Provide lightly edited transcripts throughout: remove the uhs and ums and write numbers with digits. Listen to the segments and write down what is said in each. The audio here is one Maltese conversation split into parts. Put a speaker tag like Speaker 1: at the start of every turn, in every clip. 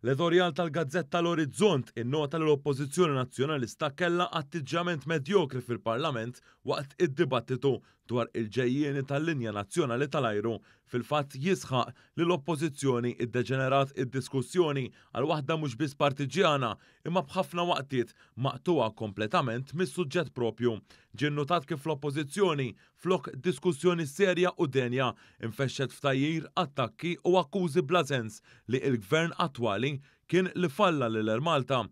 Speaker 1: L-editorjal tal-gazzetta L-Orizzont innota li l-Oppożizzjoni Nazzjonalista kellha attiġġjament medjokri fil-Parlament waqt id-dibattitu dwar il-ġejjieni tal-linja nazzjonali tal-ajru. Fil-fatt jisħaq li l-Oppożizzjoni iddeġenerat id-diskussjoni għal waħda mhux biss partiġġjana imma b'ħafna waqtiet maqtugħa kompletament mis-suġġett proprju. Ġie nnutat kif l-Oppożizzjoni Flok diskussjoni serja u denja, infexxet f'tgħajjir, attakki u akkużi bla sens li il-Gvern attwali kien li falla lil Air Malta.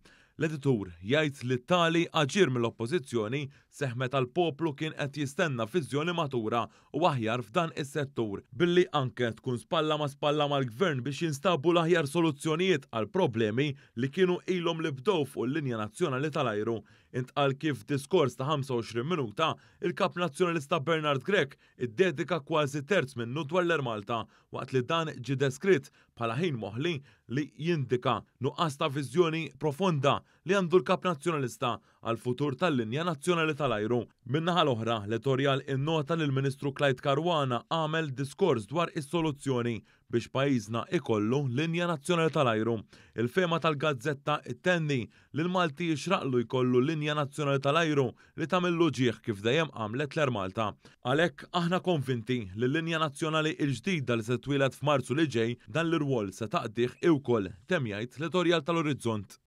Speaker 1: L-editur jgħid li tali aġir mill-Oppożizzjoni seħħ meta l-poplu kien qed jistenna viżjoni matura u aħjar f'dan is-settur, billi anke tkun spalla ma' spalla mal-Gvern biex jinstabu l-aħjar soluzzjonijiet għall-problemi li kienu ilhom li bdew fuq il-linja nazzjonali tal-ajru. Intqal kif f'diskors ta' 25 minuta, Il-Kap Nazzjonalista Bernard Grech iddedika kważi terz minnu dwar l-Air Malta, waqt li dan ġie deskritt bħala ħin moħli li jindika nuqqas ta' viżjoni profonda li għandu l-Kap Nazzjonalista għall-futur tal-linja nazzjonali tal-ajru. Min-naħa l-oħra, l-editorjal innota li l-Ministru Clyde Caruana għamel diskors dwar is-soluzzjoni biex pajjiżna ikollu linja nazzjonali tal-ajru. Il-fehma tal-gazzetta ttenni li l-Malti jixraqlu jkollu linja nazzjonali tal-ajru li tagħmillu ġieħ kif dejjem għamlet l-Air Malta. Għalhekk, aħna konvinti li l-linja nazzjonali l-ġdida li se titwieled f'Marzu li ġej dan l-irwol se taqdih hi wkoll, temm jgħid l-editorjal tal-Orizzont.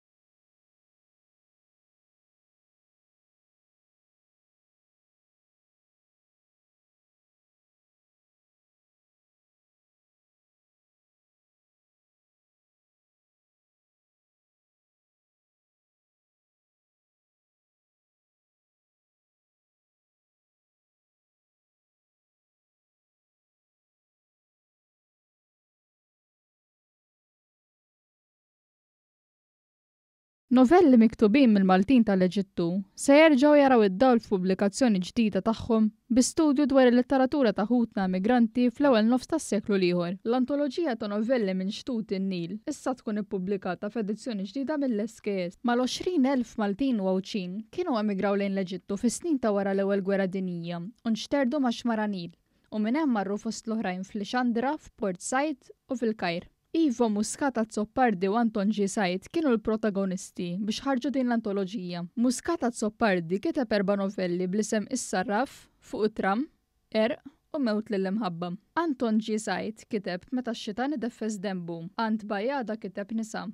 Speaker 2: Novelli miktubin mill-Maltin tal-Eġittu se jerġgħu jaraw id-dawl f'pubblikazzjoni ġdida tagħhom bi studju dwar il-letteratura ta' ħutna emigranti fl-ewwel nofs tas-seklu l-ieħor. L-antoloġija ta' novelli minn Xtut in-Nil issa tkun ippubblikata f'edizzjoni ġdida mill-SKS. Mal-20,000 Maltin u Għawdxin kienu emigraw lejn l-Eġittu fis-snin ta' wara l-Ewwel Gwerra Dinjija u nxterdu max-Xmara Nil u minn hemm marru fost l-oħrajn f'Lixandra, f'Port Said u fil-Kajr. Ivo Muscat Azzopardi u Anton G. Said kienu l-protagonisti biex ħarġu din l-antoloġija. Muscat Azzopardi kiteb erba' novelli bl-isem Is-Sarraf, Fuq it-Tramm, Għerq u Mewt lill-Imħabba. Anton G. Said kiteb Meta x-Xitan ideffes Denbu, Ant Bajada kiteb Nisa,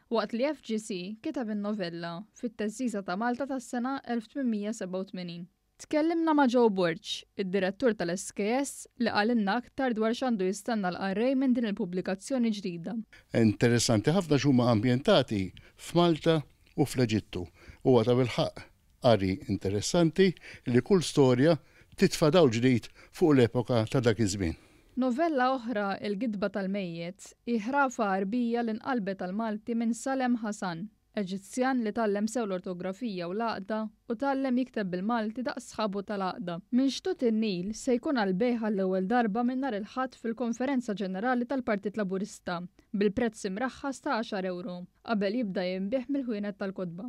Speaker 2: waqt li FGC kiteb in-novella Fit-Theżżiża ta' Malta tas-sena 1887. Tkellimna ma' Joe Borg, id-Direttur tal-SKS, li qalilna aktar dwar x'għandu jistenna l-qarrej minn din il-pubblikazzjoni ġdida.
Speaker 3: Interessanti ħafna għax huma ambjentati f'Malta u fl-Eġittu. Huwa tabilħaqq qari interessanti li kull storja titfa' dawl ġdid fuq l-epoka ta' dak iż-żmien.
Speaker 2: Novella oħra, Il-Gidba tal-Mejjet, hi ħrafa Għarbija li nqalbet għall-Malti minn Salem Hassan. Eġizzjan li tgħallem sew l-ortografija u l-għaqda u tgħallem jikteb bil-Malti daqs sħabu tal-għaqda. Minn Xtut in-Nil se jkun għall-bejgħ għall-ewwel darba minn nhar il-Ħadd fil-Konferenza Ġenerali tal-Partit Laburista bil-prezz imraħħas ta' għaxar ewro, qabel jibda jinbiegħ mill-ħwienet tal-kotba.